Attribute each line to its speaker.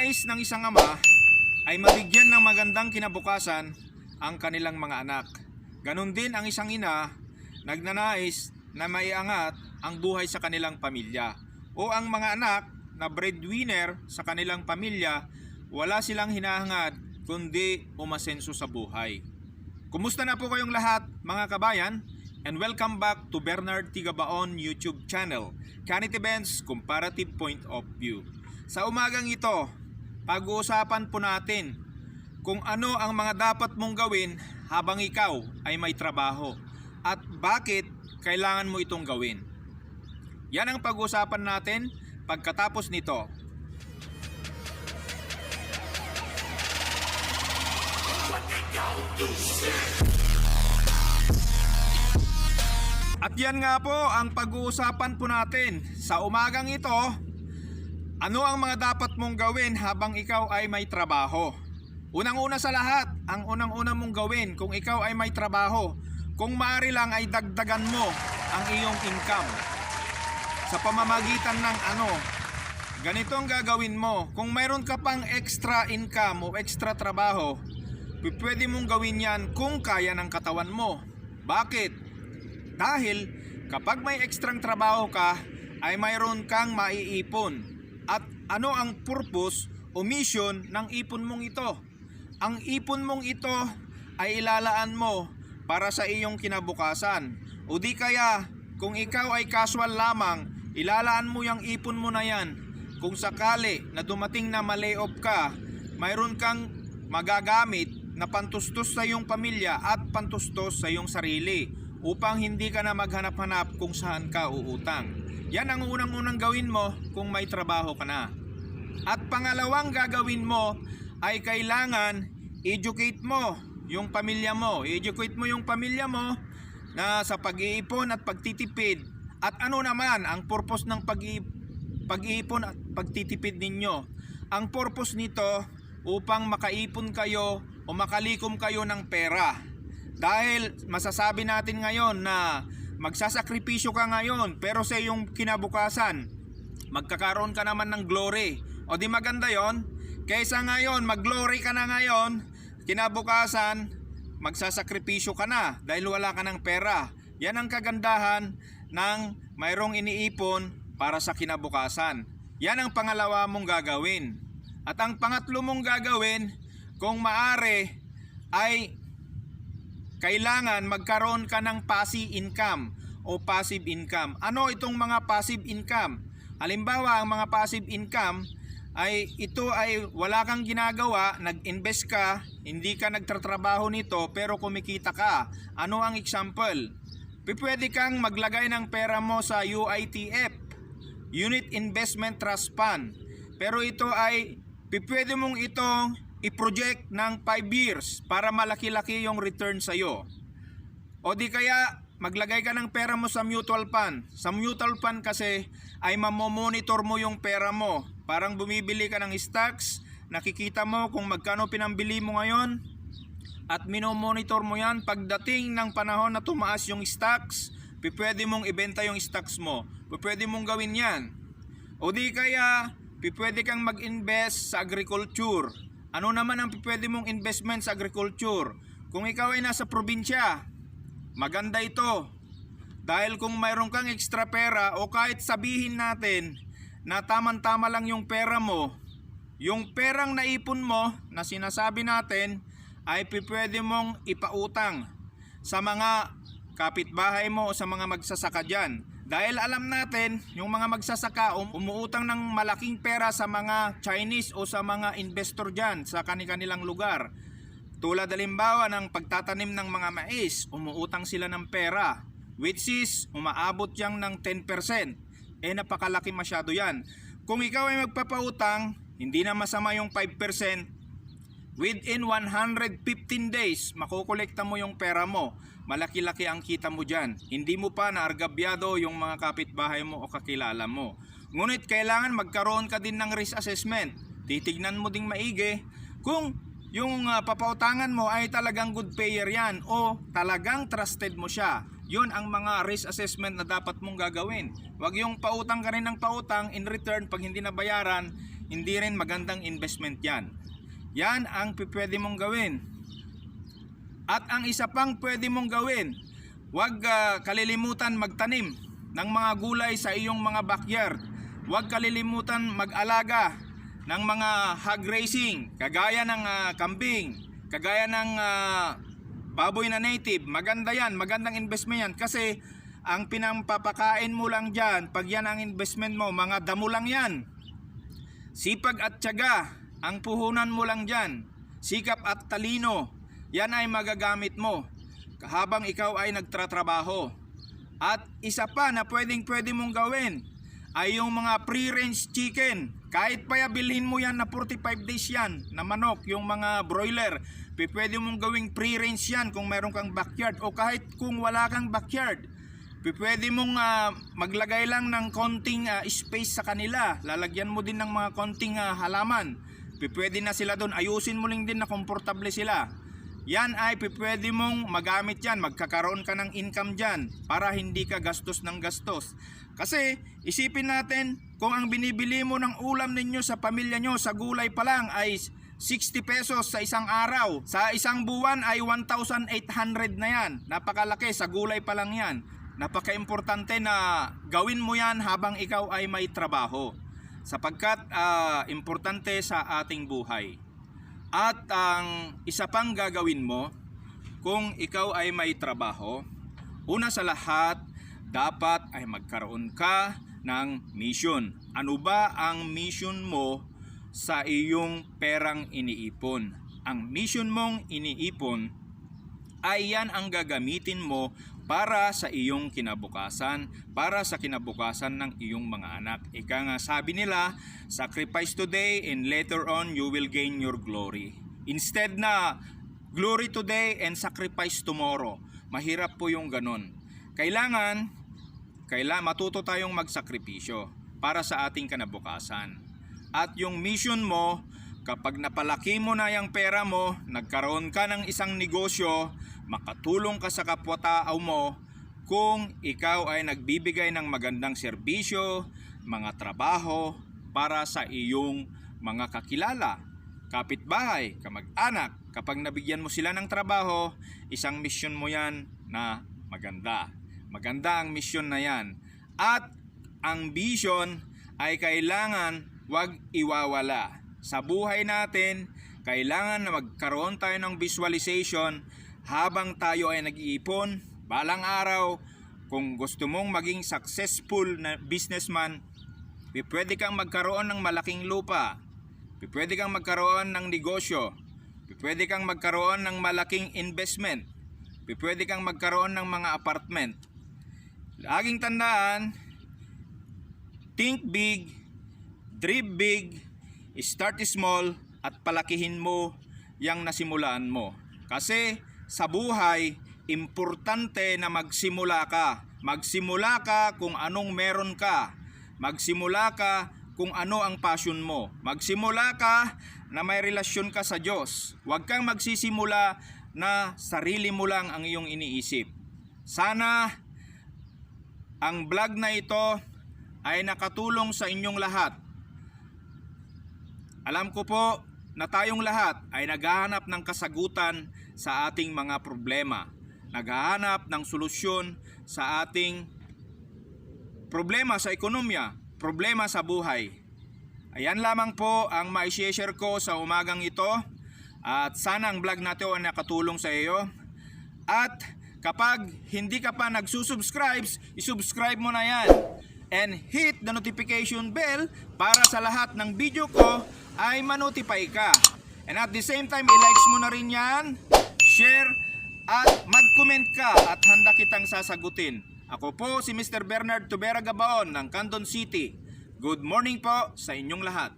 Speaker 1: Nais ng isang ama ay mabigyan ng magandang kinabukasan ang kanilang mga anak. Ganon din ang isang ina, nagnanais na maiangat ang buhay sa kanilang pamilya. O ang mga anak na breadwinner sa kanilang pamilya, wala silang hinahangad kundi umasenso sa buhay. Kumusta na po kayong lahat mga kabayan? And welcome back to Bernard Tigabaon YouTube channel, Current Events Comparative Point of View. Sa umagang ito, pag-uusapan po natin kung ano ang mga dapat mong gawin habang ikaw ay may trabaho at bakit kailangan mo itong gawin. Yan ang pag-uusapan natin pagkatapos nito. At yan nga po ang pag-uusapan po natin sa umagang ito. Ano ang mga dapat mong gawin habang ikaw ay may trabaho? Unang-una sa lahat, ang unang-una mong gawin kung ikaw ay may trabaho, kung maaari lang ay dagdagan mo ang iyong income. Sa pamamagitan ng ganito ang gagawin mo. Kung mayroon ka pang extra income o extra trabaho, pwede mong gawin yan kung kaya ng katawan mo. Bakit? Dahil kapag may ekstrang trabaho ka, ay mayroon kang maiipon. At ano ang purpose o mission ng ipon mong ito? Ang ipon mong ito ay ilalaan mo para sa iyong kinabukasan. O di kaya, kung ikaw ay casual lamang, ilalaan mo yung ipon mo na yan. Kung sakali na dumating na ma-layoff ka, mayroon kang magagamit na pantustos sa iyong pamilya at pantustos sa iyong sarili upang hindi ka na maghanap-hanap kung saan ka uutang. Yan ang unang-unang gawin mo kung may trabaho ka na. At pangalawang gagawin mo ay kailangan educate mo yung pamilya mo. Educate mo yung pamilya mo na sa pag-iipon at pagtitipid. At ano naman ang purpose ng pag-iipon at pagtitipid ninyo? Ang purpose nito upang makaipon kayo o makalikom kayo ng pera. Dahil masasabi natin ngayon na magsasakripisyo ka ngayon pero sa iyong kinabukasan magkakaroon ka naman ng glory. O di maganda yon? Kaysa ngayon mag-glory ka na ngayon, kinabukasan magsasakripisyo ka na dahil wala ka ng pera. Yan ang kagandahan ng mayroong iniipon para sa kinabukasan. Yan ang pangalawa mong gagawin. At ang pangatlo mong gagawin, kung maaari, ay kailangan magkaroon ka ng passive income o passive income. Ano itong mga passive income? Halimbawa, ang mga passive income ay ito ay wala kang ginagawa, nag-invest ka, hindi ka nagtatrabaho nito pero kumikita ka. Ano ang example? Pwede kang maglagay ng pera mo sa UITF, Unit Investment Trust Fund. Pero ito ay pwede mong itong i-project ng 5 years para malaki-laki yung return sa'yo. O di kaya maglagay ka ng pera mo sa mutual fund. Sa mutual fund kasi ay mamomonitor mo yung pera mo. Parang bumibili ka ng stocks, nakikita mo kung magkano pinambili mo ngayon at minomonitor mo yan. Pagdating ng panahon na tumaas yung stocks, pwede mong ibenta yung stocks mo. Pwede mong gawin yan. O di kaya pwede kang mag-invest sa agriculture. Ano naman ang pwede mong investment sa agriculture? Kung ikaw ay nasa probinsya, maganda ito. Dahil kung mayroon kang extra pera o kahit sabihin natin na tamang-tama lang yung pera mo, yung perang naipon mo na sinasabi natin ay pwede mong ipautang sa mga kapitbahay mo o sa mga magsasaka dyan. Dahil alam natin, yung mga magsasaka umuutang ng malaking pera sa mga Chinese o sa mga investor dyan sa kanilang lugar. Tulad halimbawa ng pagtatanim ng mga mais, umuutang sila ng pera, which is umaabot yang ng 10%. Napakalaki masyado yan. Kung ikaw ay magpapautang, hindi na masama yung 5%. Within 115 days, makukolekta mo yung pera mo. Malaki-laki ang kita mo dyan. Hindi mo pa naargabyado yung mga kapitbahay mo o kakilala mo. Ngunit kailangan magkaroon ka din ng risk assessment. Titignan mo ding maigi kung yung papautangan mo ay talagang good payer yan o talagang trusted mo siya. Yun ang mga risk assessment na dapat mong gagawin. Huwag yung pautang ka rin ng pautang, in return pag hindi nabayaran, hindi rin magandang investment yan. Yan ang pwede mong gawin. At ang isa pang pwede mong gawin, huwag kalilimutan magtanim ng mga gulay sa iyong mga backyard. Huwag kalilimutan mag-alaga ng mga hog raising, kagaya ng kambing, kagaya ng baboy na native. Maganda yan, magandang investment yan, kasi ang pinampapakain mo lang dyan, pag yan ang investment mo, mga damo lang yan. Sipag at tiyaga ang puhunan mo lang dyan. Sikap at talino, yan ay magagamit mo habang ikaw ay nagtratrabaho. At isa pa na pwede mong gawin ay yung mga free-range chicken. Kahit pa bilhin mo yan na 45 days yan na manok, yung mga broiler, pwede mong gawing free-range yan kung meron kang backyard, o kahit kung wala kang backyard, pwede mong maglagay lang ng konting space sa kanila. Lalagyan mo din ng mga konting halaman. Pwede na sila doon. Ayusin mo lang din na komportable sila. Yan ay pwede mong magamit yan. Magkakaroon ka ng income dyan para hindi ka gastos ng gastos. Kasi isipin natin, kung ang binibili mo ng ulam ninyo sa pamilya nyo sa gulay pa lang ay 60 pesos sa isang araw, sa isang buwan ay 1,800 na yan. Napakalaki, sa gulay pa lang yan. Napaka-importante na gawin mo yan habang ikaw ay may trabaho, sapagkat importante sa ating buhay. At ang isa pang gagawin mo kung ikaw ay may trabaho, una sa lahat, dapat ay magkaroon ka ng mission. Ano ba ang mission mo sa iyong perang iniipon? Ang mission mong iniipon ay yan ang gagamitin mo para sa iyong kinabukasan, para sa kinabukasan ng iyong mga anak. Ika nga sabi nila, sacrifice today and later on you will gain your glory. Instead na glory today and sacrifice tomorrow. Mahirap po yung ganon. Kailangan matuto tayong magsakripisyo para sa ating kinabukasan. At yung mission mo, kapag napalaki mo na yung pera mo, nagkaroon ka ng isang negosyo, makatulong ka sa kapwa-tao mo, kung ikaw ay nagbibigay ng magandang serbisyo, mga trabaho para sa iyong mga kakilala, kapitbahay, kamag-anak. Kapag nabigyan mo sila ng trabaho, isang mission mo yan na maganda. Maganda ang mission na yan. At ang vision ay kailangan wag iwawala. Sa buhay natin, kailangan na magkaroon tayo ng visualization habang tayo ay nag-iipon. Balang araw, kung gusto mong maging successful na businessman, pwede kang magkaroon ng malaking lupa, pwede kang magkaroon ng negosyo, pwede kang magkaroon ng malaking investment, pwede kang magkaroon ng mga apartment. Laging tandaan, think big, dream big, start small, at palakihin mo yung nasimulaan mo. Kasi sa buhay, importante na magsimula ka. Magsimula ka kung anong meron ka. Magsimula ka kung ano ang passion mo. Magsimula ka na may relasyon ka sa Diyos. Huwag kang magsisimula na sarili mo lang ang iyong iniisip. Sana ang vlog na ito ay nakatulong sa inyong lahat. Alam ko po na tayong lahat ay naghahanap ng kasagutan sa ating mga problema. Naghahanap ng solusyon sa ating problema sa ekonomiya, problema sa buhay. Ayan lamang po ang ma-share ko sa umagang ito. At sana ang vlog natin ay nakatulong sa iyo. At kapag hindi ka pa nagsusubscribe, isubscribe mo na yan. And hit the notification bell para sa lahat ng video ko ay manotify ka. And at the same time, i-likes mo na rin yan, share, at mag-comment ka at handa kitang sasagutin. Ako po si Mr. Bernard Tubera Gabaon ng Candon City. Good morning po sa inyong lahat.